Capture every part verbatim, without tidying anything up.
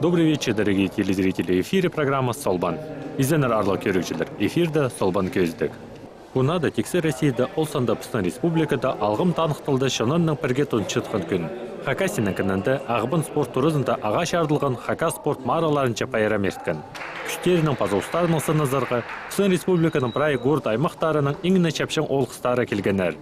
Добрый вечер, дорогие телезрители. В эфире программа «Солбан». Изеннер, аарлығ кӧрігҷілер. Эфирде «Солбан» кӧзідіг. Пу наада тиксі Россияда, ол санда пістің республикада алғым таныхталды чоннаң пірге тунчатхан кӱн. Хакасияның кінінде Ағбан спорт туразында ағаа чарыдылған хакас спорт марығларынҷа пайрам ирткен. Кӱстерінең паза устарынаң сыназарға, пістің республиканың прай город-аймахтарынаң иң не чапчаң оолғыстары килгеннер.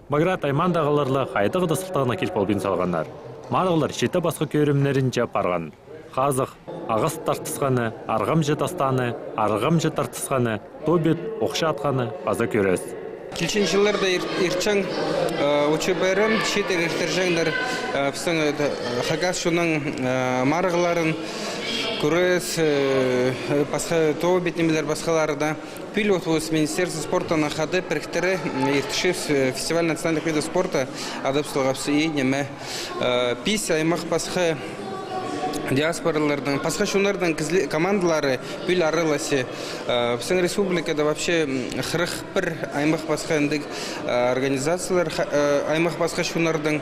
Баграт аймаандағылар ла хайдағ-да сылтағына киліп полбин салғаннар. Марығлар читі пасха кӧрімнерінҷе парған. Хазых, ағас тартысханы, арғамҷы тастааны, арғамҷы тартысханы, тобит, охча атханы паза кӱрес. Килчең чылларда ир-, иртчең, э, учу пайрам, чииттер иртірҷеңнер, э, пістің, э, хакас чонның, э, марығларын, кӱрес, э, пасха тобит нимелер, пасхалары даа. Пӱӱл вот, вот с Министерством спорта на ходу піріктіре, м, иртчебіс, э, фестиваль национальных видов спорта адап салғабыс и ниме, э, пис аймах пасха диаспораларның, пасха чоннарның кізіле-, командалары пӱӱл араласча. Э, пістің республикада вообще, м, хырых пір аймах пасха андағ, э, организациялар, ха-, э, аймах пасха чоннарның,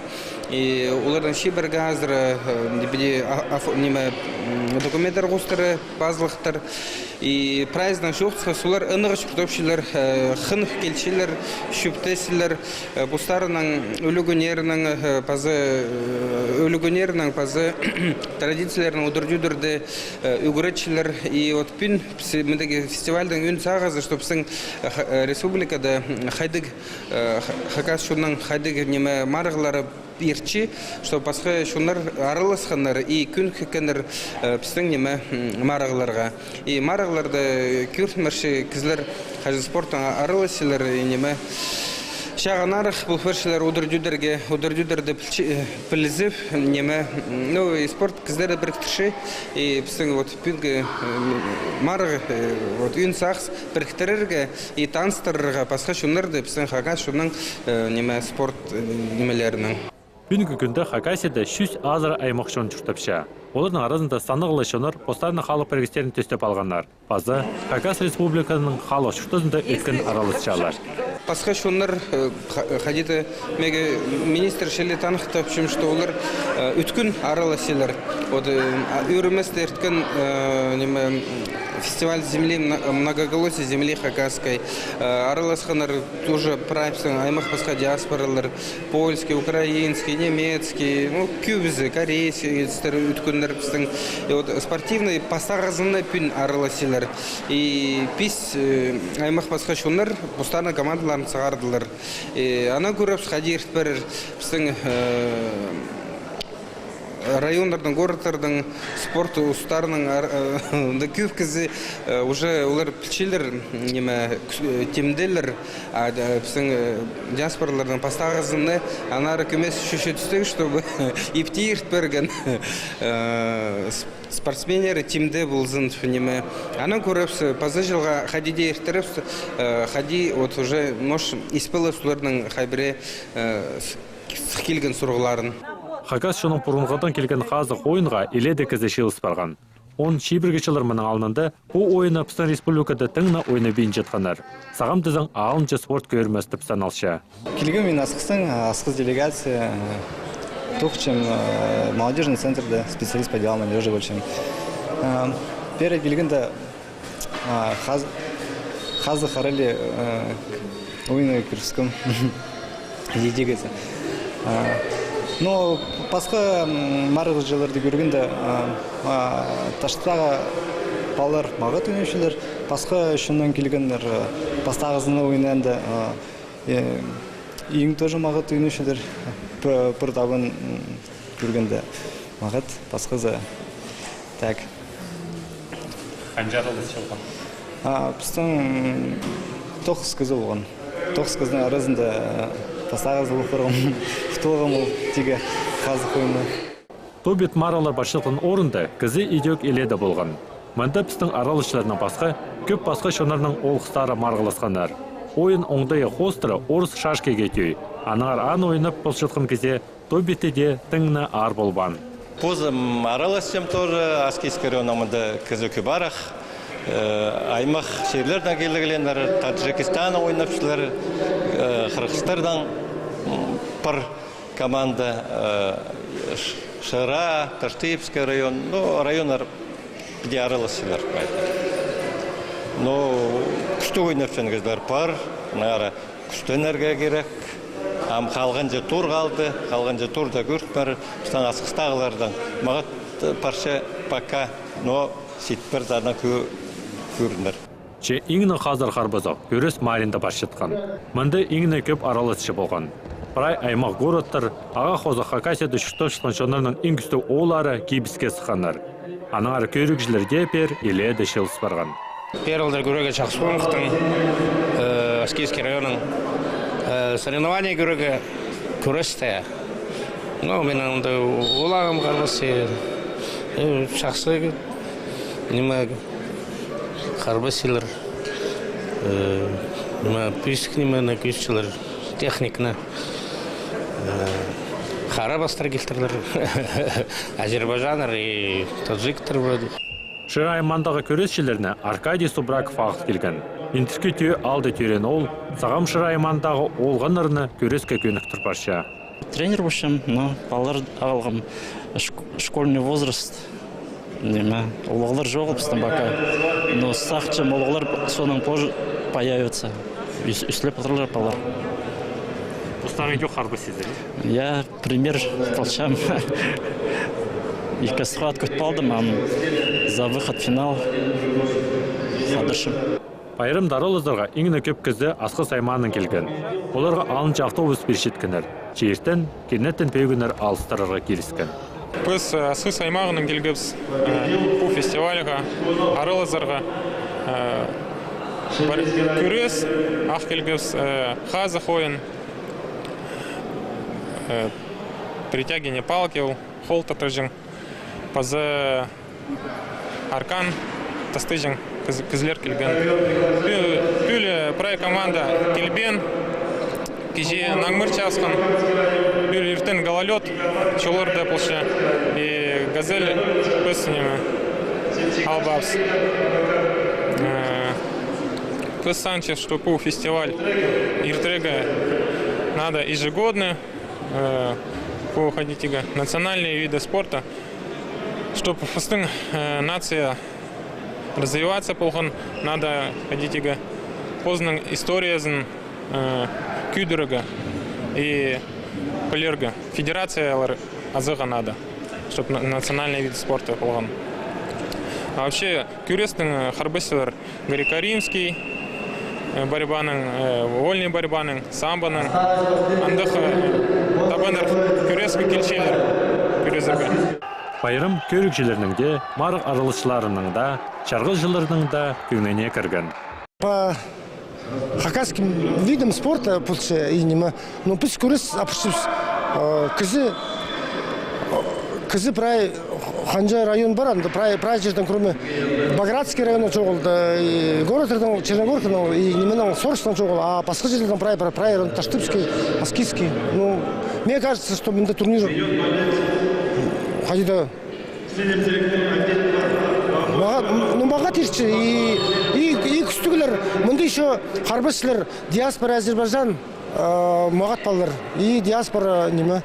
и оларның чибіргі азыра, э, ниме, а-, аф-, ниме, м, документтер хоостыра, пазылыхтар. И прайзынаң чоохтасха, олар ынағ чуртапчалар, э, хынығ килчелер, чӧптесчелер, э, постарының ӱлӱкӱннерінең, э, паза, э, ӱлӱкӱннерінең, паза традицияларынаң удур-тӧдірде, э, ӱгретчелер. И вот пӱӱн піс-, мындағ фестивальдың ӱн сағызы, что пістің, э, ха-, э, республикада, м, хайдағ, э, ха-, хакас чонның хайдағ ниме марығлары иртче, что пасха чоннар араласханнар и кӱн кӧргеннер, э, пістің ниме, м, марығларға. И марығларда кӧрінмерче кізілер, хайзы спорттаң араласчалар, и ниме, чағынарах пол парчалар удур-тӧдірге, удур-тӧдірде пілче-, э, пілізіп, ниме, м, ну, и спорт кізілерні піріктірче, и пістің вот пӱӱнгі, э, марығ, э, вот ӱн сағыс піріктірерге и таныстырарға пасха чоннарды пістің хакас чонның, э, ниме, спорт, э, нимелерінең. Пӱӱнгі кӱнде Хакасияда чӱс азыра аймах чон чуртапча. Оларның аразында саннығ ла чоннар постарының халых пірігістерін тӧстеп алғаннар. Паза Хакас Республиканың халых чуртазында ӧткін араласчалар. Пасха чоннар, э, ха-, хайди-да мағаа министр чіли таныхтапчам, что олар, э, ӧткін араласчалар. Вот, э, а, ӧрінместе ирткен, э, ниме, фестиваль земли, мно-, многоголосия земли хакасской, э, араласханнар тоже прай пістің аймах пасха диаспоралар. Польский, украинский, немецкий, ну, кӧбізі, корейский, ӧткіннер пістің. И вот спортивный пастағызына пӱӱн араласчалар. И пис, э, аймах пасха чоннар постарының командаларын сығардылар. И ана кӧрібіс, хайди иртіп парир пістің, э, районнарның, городтарның спорт устарының ар-, э, да кӧп кізі, э, уже олар пілчелер, ниме, кӱс-, э, тимделер, а, да, пістің, э, диаспораларның пастағызына, аннаңар кӧмес чӱчӱ тӱстіг, чтобы ипти иртіп парған, э, с-, спортсменнер тимде ползын, ниме. Ана кӧрібіс, паза чылға хайди даа иртірібіс, э, хайди вот уже нош испілібіс оларның хай пірее, э, с-, сых килген сурығларын. Хакас чонның пурунғыдаң килген хазых ойынға илееде кізі чыылыс парған. Он чибіргі чыллар мының алнында пу ойынны пістің республикада тың на ойнабинчатханнар. Сағам тізең, алынҷа спорт кӧрімес тіп саналча. Килгем мин Асхыстаң, Асхыс делегация, тоғынчам, э, молодёжный центрде, специалист по делам молодёжи полчам. Э, пеер килгенде, а, хаз-, хазых араллығ, э, ойынға кіріскем. Идея тигізі. А, ну, пасха, м, марығҷыларды кӧргенде, а, а, Таштағы палалар мағат ойнапчалар, пасха чоннаң килгеннер, а, пастағызына ойнаанда, а, э, иң тоже мағат ойнапчалар, пі-, пір табын, м, кӧргенде. Мағат, пасхазы. Так. Ханҷа араласчы полған? А, пістің, м, тоғыс кізі полған. Тоғыс кізінің аразында, э, пастағызы полып парғам, утып алғам ол тигі хазых ойынны. Тобит марығлар парчатхан орында кізі идӧк илееде полған. Мында пістің араласчыларнаң пасха, кӧп пасха чоннарның оолғыстары марығласханнар. Ойын оңдайы хоостыра орыс шашкиге тӧӧй. Аннаңар аны ойнап полчатхан кізее тобиттең дее тың на аар полбаан. Позым араласчам тоже, Аскизский районнаң мында кізі кӧп арах. Э, аймах чирлердең килгеннер, Таджикистаннаң ойнапчалар, э, Хырғыстардаң, м, пір команда, э, ш-, Шира, Таштыпский район, ну, районнар піди араласчалар. Ну, кӱстіг ойнапчаң кізілер пар, аннаңар кӱстенерге кирек. Ам халғанҷы тур халды, халғанҷы турда кӧртінер, пістің Асхыстағылардаң мағат парча пока, но сидік пір зат кӧ-, кӧрінер. Че иң не хазыр харбазах кӱрес маринда парчатхан. Мында иң не кӧп араласчы полған. Прай аймах, городтар, ағаа хоза Хакасияда чуртапчатхан чоннарның иң кӱстіг ооллары кибіске сыхханнар. Аннаңар кӧрігҷілер дее пеер илееде чыылыс парған. Пеер алдар кӧрерге чахсы оңдахтың, э, Аскизский районның, э, соревнование кӧрерге, кӱресте. Ну, минің анда оолағым харбасча, э, чахсы, ниме, харбасчалар, э, ниме, пӧзік нимені кӧзітчелер, техниканы, э, харабастар килтірлер, азербайджаннар и таджиктер вроде. Шира аймағындағы кӱресчілерні Аркадий Субраков ағыл килген. Индіркі Тӧӧ аалда тӧреен ол Сағам Шира аймағындағы оолғаннарны кӱреске кӧніктір парча. Тренер полчам, но палалар ағылғам, шк-, школьный возраст. Ниме, улуғлар чоғыл пістің пока. Но сағынчам, улуғлар соонаң позже появятся. Ӱс-, ӱслеп одырлар палалар. Постарың чох харбасчазар, я? Я, пример полчам. Ікі схватка ӱт алдым, ам за выход в финал хадырчам. Пайрамда аралазарға иң не кӧп кізі Асхыс аймағынаң килген. Оларға алынҷа автобус пирчеткеннер. Че иртен кеннеттен пӧгіннер алыстырарға киліскен. Піс, э, Асхыс аймағынаң килгебіс, э, пу фестивальға аралазарға, э, пар-, кӱрес ағыл килгебіс, э, хазах ойын, э, притягивание палки ол, хол тартырҷаң. Паза аркан тастыҷаң кіз-, кізілер килген. Пӱ-, пӱӱл прай команда килбеен, кичее наңмыр чаасхан, пӱӱл иртен гололёд, чолларда полча, и «Газель» піс, ниме, албаабыс. Э, піс сағынчабыс, что пу фестиваль иртірерге надо ежегодно, э, пу, хайди тигі, национальные виды спорта. Чтоб пістің, э, нация развиваться полған, надо, хайди тигі, позының историязын, э, кӧдірерге и пілерге. Федерациялар азарға надо, чтоб на-, национальный вид спорта полған. А вообще, кӱрестің, э, харбасчалар греко-римский, э, борьбаның, э, вольный борьбаның, самбоның. Андағ, э, табаннар кӱреске килчелер, кӱрезерге. Пайрам кӧрігҷілернің дее, марығ араласчыларының даа, чарғыҷыларның даа кӧңніне кірген. По хакасским видам спорта, получается, и ниме, ну, піс кӱрес апарчабыс, э, кізі, кізі прай, ханҷа район пар, анда прай, прай чирдең, кроме Багратский районнаң чоғыл, да, и городтардаң, Черногорканың, и нименең, Сорочтаң чоғыл, а пасха чирлердең прай, прай, прай район, Таштыпский, Аскизский. Ну, мне кажется, что мында турнир хайди-да мағат, ну, мағат иртче, и, и, и кӱстіглер, мында ещё харбасчылар, диаспора Азербайджан, э, мағат палалар, и диаспора, ниме,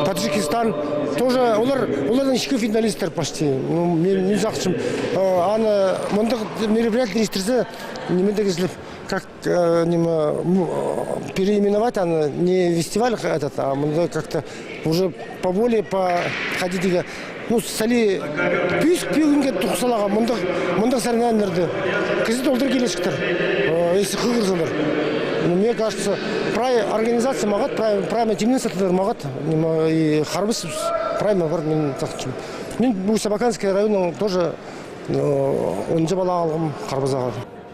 Таджикистан, тоже олар, оларның ікі финалисттер почти. Ну, мин, мин сағынчам, э, аны, мындағ мероприятие иртірзе, ниме дее кізілер, как, э, ниме, м, э, переименовать аны, не фестиваль этот, а мында как-то уже поболее, по, хайди тигі, ну, сали пӧзік пӧгінге турғыс саларға, мындағ, мындағ соревнованиелерді. Кізі толдыра килчектер, э, если хығырзалар. Ну, мне кажется, прай организация мағат, прай, прай тимнең сатылар мағат, ниме, и харбас прай ма пар, мин сағынчам. Мин пу Сабаканский районның тоже, э, онынҷы пала алғам харбазарға.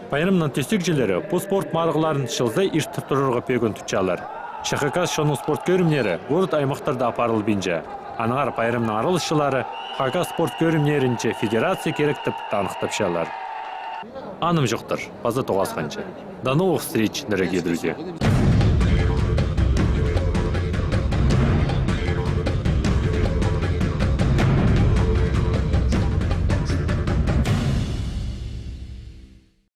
Пайрамның тӧстегҷілері пу спорт марығларын чылза иртіп турарға пӧгін тутчалар. Че хакас чонның спорт кӧрімнері город-аймахтарда апарылбинча. Аннаңар пайрамның араласчылары хакас спорт кӧрімнерінҷе федерация кирек тіп таныхтапчалар. Анымҷохтар, паза тоғасханҷа. До новых встреч, дорогие друзья!